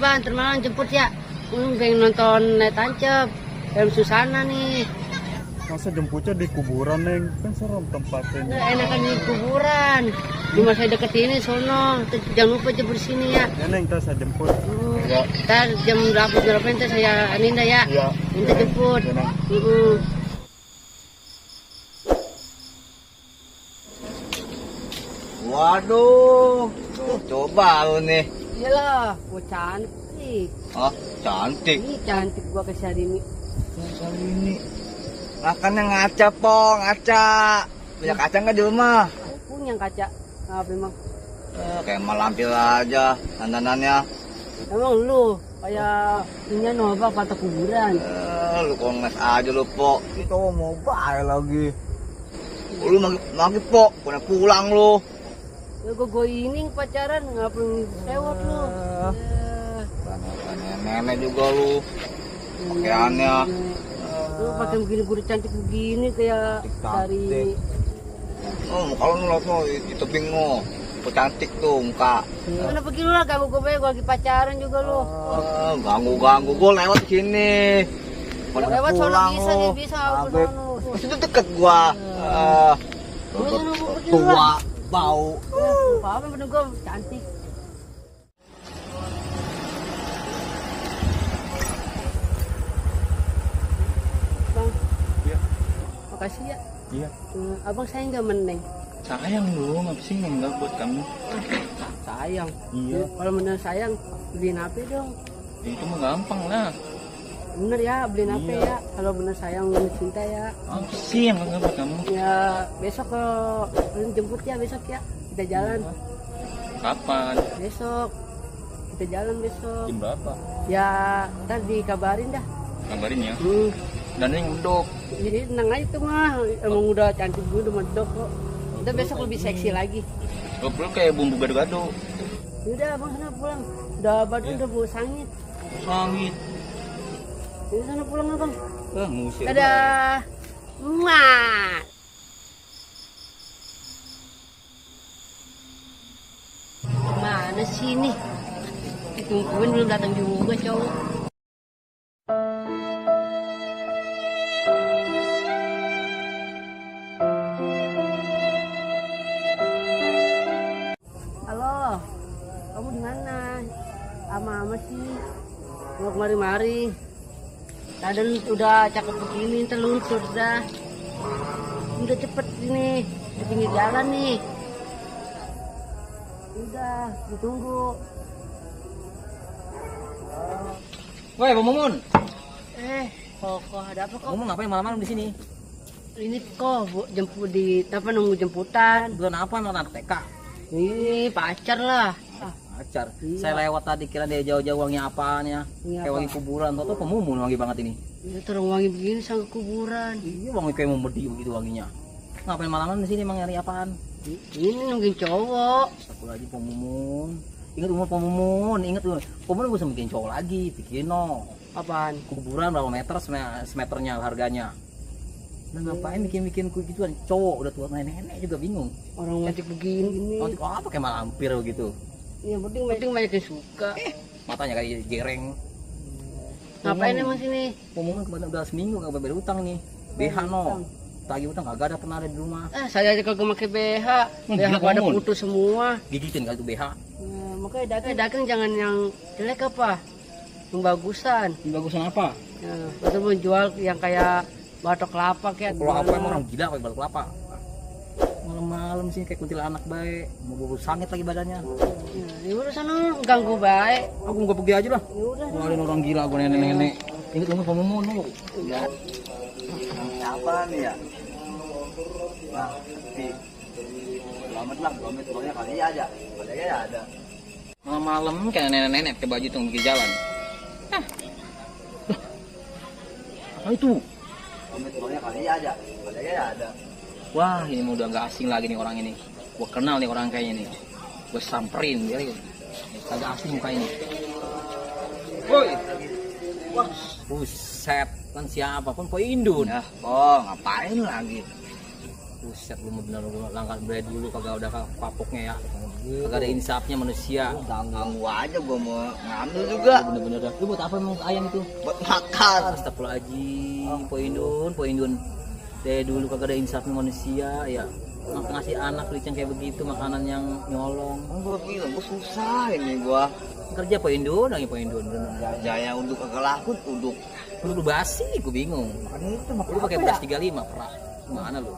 Bang, termalang jemput ya. Pengen nonton Tancap, film Susana nih. Masa jemputnya di kuburan, Neng? Kan serem tempatnya. Nah, enakan di kuburan. Rumah saya deket ini, sono. Jangan lupa jemput sini ya. Ya, Neng, ntar saya jemput. Ya. Ntar jam berapa ntar saya Aninda ya. Iya. Minta jemput. Ya, Neng. Waduh, coba lu nih. Iyalah, gua cantik. Oh, cantik. Ini cantik gua ke hari ini. Kali ini makannya ngaca, Pong, ngaca. Punya kaca nggak di rumah? Aku punya kaca. Apa emang? Kayak malampir aja dandanannya. Emang lu kayak punya Nova kata kuburan. Lu kongres aja lu, Pok. Kita mau bayar lagi. Lu lagi, Pok. Pulang lu. Ya gua ini pacaran ngapain lewat lu. Nenek juga lu. Pakaiannya. Lu pakai begini udah cantik begini kayak dari. Oh, kalau lu lihat di tebing lu. Cantik tuh muka. Mana pergi lu lah, ganggu gue lagi pacaran juga lu. Ganggu gue lewat sini. Lewat sono bisa nih, bisa aku sono. Itu deket gua. Tua, bau. Apa bener gue cantik. Bang. Iya. Makasih ya. Iya. Abang sayang gak meneng? Sayang lu, ngapa sih enggak buat kamu? Sayang. Iya. Kalau bener sayang, beliin HP dong. Itu mah gampang lah. Bener ya, beliin HP ya. Kalau bener sayang, bener cinta ya. Apa sih yang enggak buat kamu? Ya besok kalau kalian jemput ya besok ya. Kita jalan. Kapan? Besok. Kita jalan besok. Jam berapa? Ya ntar dikabarin dah. Kabarin ya. Dan yang medok. jadi tenang aja tuh mah. Emang udah cantik gue udah medok kok. Kita besok lebih seksi lagi. Lo pulang kayak bumbu gado-gado. Udah abang sana pulang. Udah badan udah bau sangit. Sangit. Jadi sana pulang abang. Ngusir. Dadah. Mat. Mana sih ini? Tungguin belum datang juga cowok. Halo, kamu di mana? Ama sih, mau kemari-mari. Dadan udah cakep begini, terluncur dah. Udah cepet ini, di pinggir jalan nih. Udah, ditunggu. Woi, Bang Mumun. Kok ada apa kok? Mumun ngapain malam-malam di sini? Ini kok jemput di apa nunggu jemputan? Bulan apa anak TK? Ini pacar lah. Pacar. Iya. Saya lewat tadi kira dia jauh-jauh wanginya apaan ya? Ini Kayak apa? wangi kuburan. Tuh Pemumun wangi banget ini. Ini terang wangi begini sang kuburan. Iya, wangi kayak mau berdiu gitu wanginya. Ngapain malam-malam di sini emang nyari apaan? Ini nungguin cowok. Satu lagi Pemumun. Ingat umur Pemumun, ingat umur. Pemumun bisa bikin cowok lagi, bikin no. Apaan? Kuburan berapa meter semeternya harganya. Nah, ngapain bikin gituan? Cowok udah tua nenek juga bingung. Orang cantik begini. Oh, apa kayak malampir gitu. Yang penting banyak yang suka. Matanya kayak jereng. Ngapain emang sini? Ngomongin kemarin udah seminggu nggak bayar utang nih. BH no. Tagih utang kagak ada, pernah ada di rumah. Saya aja kagak pakai BH. BH gila pada kamu. putus semua. Gigitin kali itu BH. Nah, makanya dagang jangan yang jelek apa? Yang bagusan. Ini bagusan apa? Nah, betul menjual yang kayak batok kelapa kayak. Kalau apa emang orang gila pakai batu kelapa. Malam-malam sih kayak kuntilanak baik. Mau buru sangit lagi badannya. Ya udah sana ganggu baik. Aku nggak pergi aja lah. Ya udah. Ngeluarin orang gila gue nenek-nenek. Ingat umur Pemumun lu. Ya. Apa nih ya? Nah, selamat lah, 2 menit kali aja. Padahal ya ada. Malam-malam kayak nenek-nenek pakai baju tuh pergi jalan. Apa itu? 2 menit kali aja. Padahal ya ada. Wah, ini udah nggak asing lagi nih orang ini. Gua kenal nih orang kayak ini. Gue samperin dia. Agak asing muka ini. Woi. Wah, buset. Kan siapa pun po Indun. Ya, oh ngapain lagi? Buset, lu bener lu langkah beli dulu kagak udah kapoknya ya. Kagak ada insafnya manusia. Ganggu aja gua mau ngambil juga. Bener-bener dah. Lu buat apa emang ayam itu? Buat makan. Astagfirullahaladzim, Poindun. Dari dulu kagak ada insafnya manusia ya. Ngasih anak licang kayak begitu, makanan yang nyolong. Gua bilang gua susah ini gua. Kerja Poindun, bener. Jaya untuk kagak laku untuk. Lu basi, gua bingung. Makanya itu mah Lu pakai beras 35 perah. Mana lu?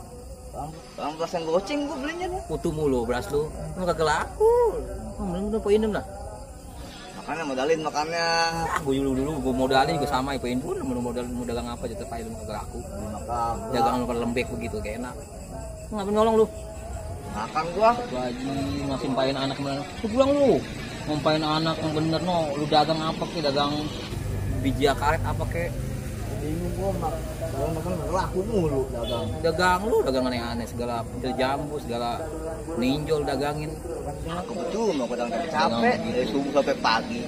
Bang beras yang goceng gua belinya nih. Utuh mulu beras lu. Lu kagak laku. Mending Poindun lah. Makanya modalin makannya. Gue dulu gue modalin juga sama ya Poindun. Modal dagang apa aja tetap aja lu kagak laku. Makan. Dagang lu pada lembek begitu kayak enak. Lu ngapain nyolong lu? Makan gua. Gaji ngasih mpain anak kemana? Lu pulang lu. Ngumpain anak yang bener no. Lu dagang apa kek? Dagang biji karet apa kek? Bingung gua mak. Kalau makan laku mulu dagang. Dagang lu dagang aneh-aneh segala pentil jambu segala ninjol dagangin. Aku cuma gua dagang capek dari subuh sampai pagi.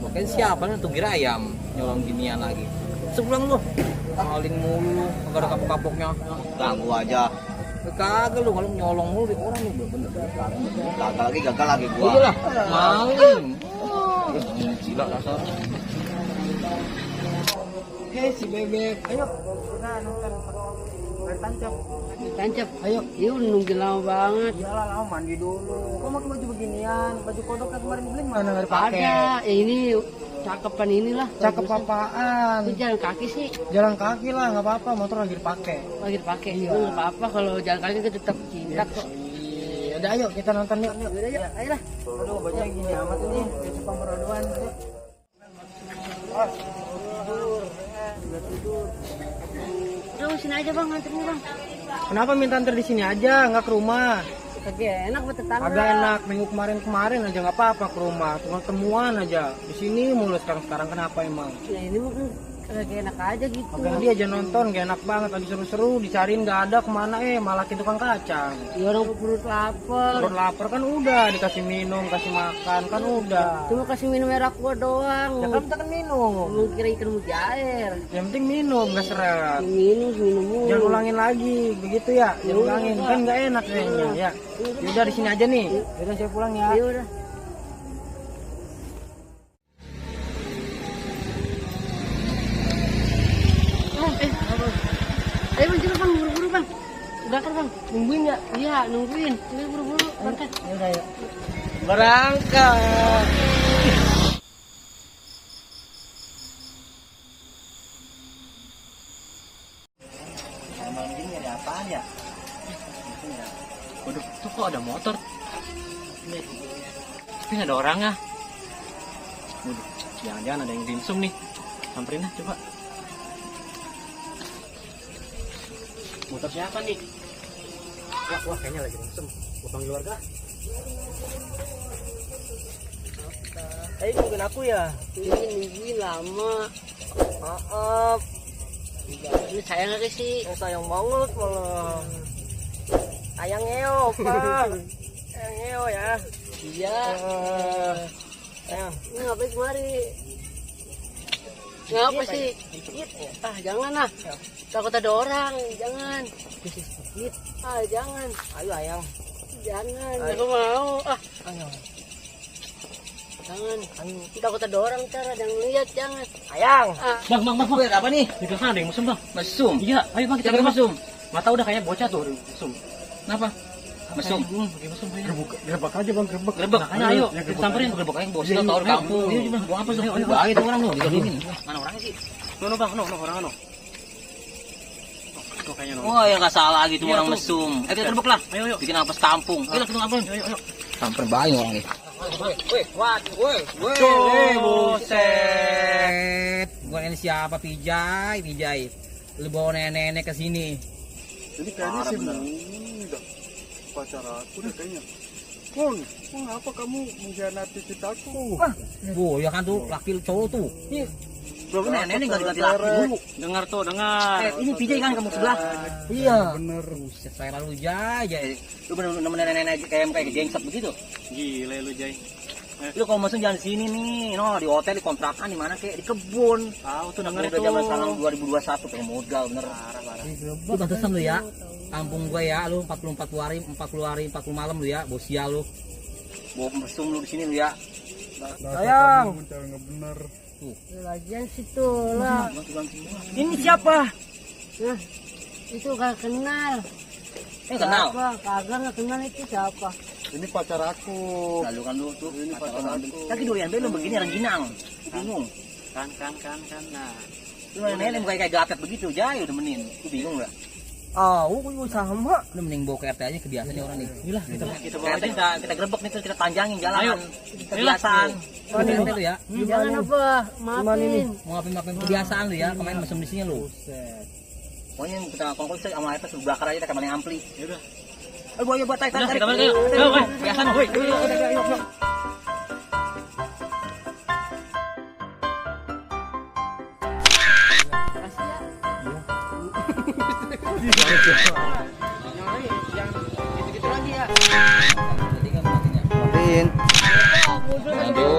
Makanya siapa nih tuh kira ayam nyolong ginian lagi. Sepulang lu. Maling mulu, kagak ada kapok-kapoknya. Ganggu aja. Kagak lu kalau nyolong mulu di orang lu bener. Gagal lagi gua. Iya lah, maling. Gila dasar. Hei si bebek, ayo kita nonton tancap. Tancap, ayo. Iya udah nungguin lama banget. Iyalah lama mandi dulu. Kok pakai baju beginian? Baju kodok yang kemarin beli mana nggak dipakai? Ada, ya ini cakepan inilah. Cakep apaan? Itu jalan kaki sih, Jalan kaki lah, nggak apa-apa. Motor lagi dipakai. lagi dipakai. Iya. Nggak apa-apa kalau jalan kaki kita tetap cinta kok. Iya, udah ayo kita nonton yuk. Yaudah, yuk, ayolah. Aduh, bajunya gini amat ini. Kayak Jepang peraduan. Udah sini aja bang, nganterin bang. Kenapa minta antar di sini aja, nggak ke rumah? Kagak enak buat tetangga. Agak enak, minggu kemarin aja nggak apa-apa ke rumah, cuma temuan aja. Di sini mulu sekarang kenapa emang? Ya ini mungkin kagak enak aja gitu. Agak dia aja nonton, gak enak banget, lagi seru-seru, dicariin nggak ada kemana malah ke tukang kacang. Ya orang perut lapar. Perut lapar kan udah, dikasih minum, kasih makan kan udah. Cuma kasih minum air aqua doang. Ya kan kita kan minum, Lu kira ikan mujair. yang penting minum, gak seret. Minum mulu. Jangan ulangin lagi, begitu ya, jangan ulangin, kan nggak enak kayaknya ya. Udah di sini aja nih, udah saya pulang ya. Ya udah. Ayo bang, cepet bang, buru-buru bang. Berangkat bang, nungguin ya? Iya, nungguin. Ayo buru-buru, berangkat. Ya udah ya. Berangkat. Malam gini ada apaan ya? Waduh, tuh kok ada motor? Tapi nggak ada orang ya? Waduh, jangan-jangan ada yang dimsum nih. Samperin lah, coba. Motor siapa nih? Wah kayaknya lagi langsung. Gua panggil warga. Ayo nungguin aku ya. Nungguin lama. Maaf. Ini sayang gak sih? Sayang banget malah. Sayang ngeo, Pak. Sayang ngeo ya. Iya. Sayang. Ini ngapain kemari? Ngapa sih? Ah, jangan lah. Takut ada orang, jangan. Ah, jangan. Ayo ayang. Jangan, Ayo. aku mau. Ah, Ayo. jangan. Takut ada orang ntar ada yang lihat, jangan. Ayang. Ah, Bang, ada apa nih? Di belakang ada yang mesum bang. Mesum? Iya, ayo bang kita ke mesum. Mata udah kayak bocah tuh mesum. Kenapa? Mesum. Mesum. Gerebek aja bang, gerebek. Gerebek, makanya ayo. Kita samperin gerebek aja bos. Kita tahu di kampung. Iya, gimana? Buang apa sih? Ayo, bahaya tuh orang lu. Digabungin. Mana orangnya sih? No bang, no orang no. Kayaknya no. Oh ya nggak salah gitu orang mesum. Kita gerebek lah. Ayo yuk. Bikin apa sekampung. Ayo kita ngapain? Ayo. Samper bahaya orangnya. Buset. Bukan ini siapa Pijay. Lu bawa nenek-nenek ke sini. Ini kayaknya sih udah pacar aku deh kayaknya. Kon, mengapa kamu mengkhianati cintaku? Oh, ya kan tuh laki cowok tuh. Belum nenek nggak diganti laki dulu. Dengar tuh, dengar. Ini Pijay kan kamu sebelah. Iya. Bener. Buset, saya lalu Jay. Lu bener-bener nenek-nenek kayak gengsat begitu. Gila lu Jay. Lu kalau mesum jangan di sini nih, no, di hotel, di kontrakan, di mana kayak di kebun. Tahu tuh denger Udah tuh. zaman sekarang 2021 kayak modal bener. Lu pantesan lu ya. Kampung gue ya, lu 40 hari, 40 malam lu ya, bosia lu. Bawa mesum lu di sini lu ya. Sayang. Kamu cara nggak bener. Lagian situ lah. Ini siapa? Nah, itu gak kenal. Kenal. Siapa? Kagak nggak kenal itu siapa. Ini pacar aku. Lalu kan lu tuh. Ini pacar aku. Lagi doyan lu begini rengginang. Bingung. Kan. Nah, Lu nenek kayak gapet begitu, jaya udah menin. Lu bingung gak? Sama. Lu mending bawa ke RT aja kebiasaan nih orang nih. Iyalah kita bawa kita gerebek nih kita panjangin jalanan. Kebiasaan. Mana itu ya? jangan apa, maafin. Maafin kebiasaan lu ya, kemarin mesum di sini lu. Pokoknya kita kongkol sama air terus bakar aja kita kemarin ampli. Ya udah. Ayo buat tarik. Ayo, biasa woi. Matiin. Aduh.